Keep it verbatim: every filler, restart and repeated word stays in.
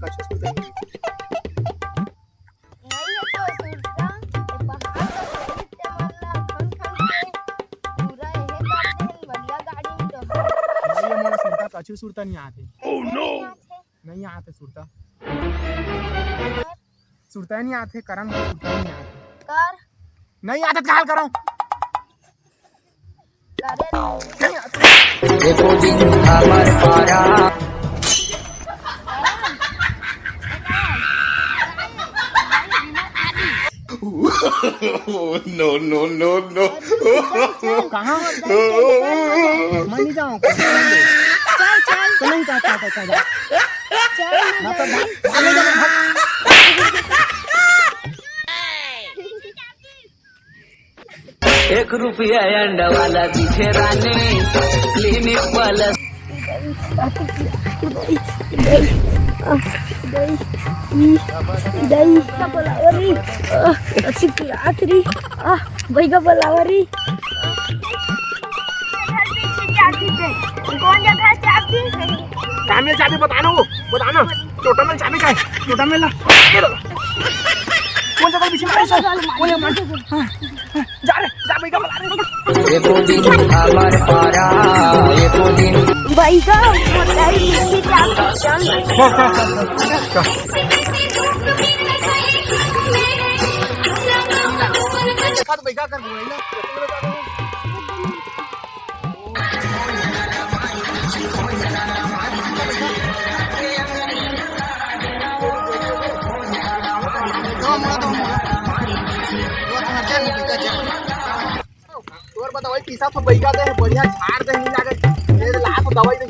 अच्छा, सुरता नहीं। नहीं है तो सुरता, ये पहाड़ तो खरीद के मन ला खन खन के पूरा यही कर दे हैं, बढ़िया गाड़ी में तो। नहीं, ये मोला सुरता, कछु सुरता नहीं आते। Oh no! नहीं आते सुरता। सुरता ही नहीं आते, करम को सुरता ही नहीं आते। कर। नहीं आते, काल करो। करे नहीं। नहीं आते। एको दिन हमर पारा। No, no, no, no। कहाँ? मैं नहीं जाऊँ। चल, चल। तो नहीं जाता, जाता, जाता। चल, मैं ना तो जाऊँ। भाग, भाग, भाग। एक रुपया अंडा वाला दिखे रानी, क्लिनिक प्लस। दई का बोलावरी, आ, रस्सी पिरात री, आ, भाई का बोलावरी। कौन जगह चाबी? कामे चाबी बताना वो, बताना। टोटा में चाबी का है? टोटा में ला। ये लो। कौन जगह पीछे मारे सर? कौन जगह मारे? हाँ, हाँ, जा रे, जा भाई का बोला रे। एको दिन हमर पारा, एको दिन। भाई का बोला रे, पीछे चाबी। चल, चल, चल, चल, चल। देखा तो भाई का कर बोला ना। तोर बा दवाई पीसा तो बैगा दे, बढ़िया झाड़ दे, नहीं लागे। ये ला तो दवाई दे।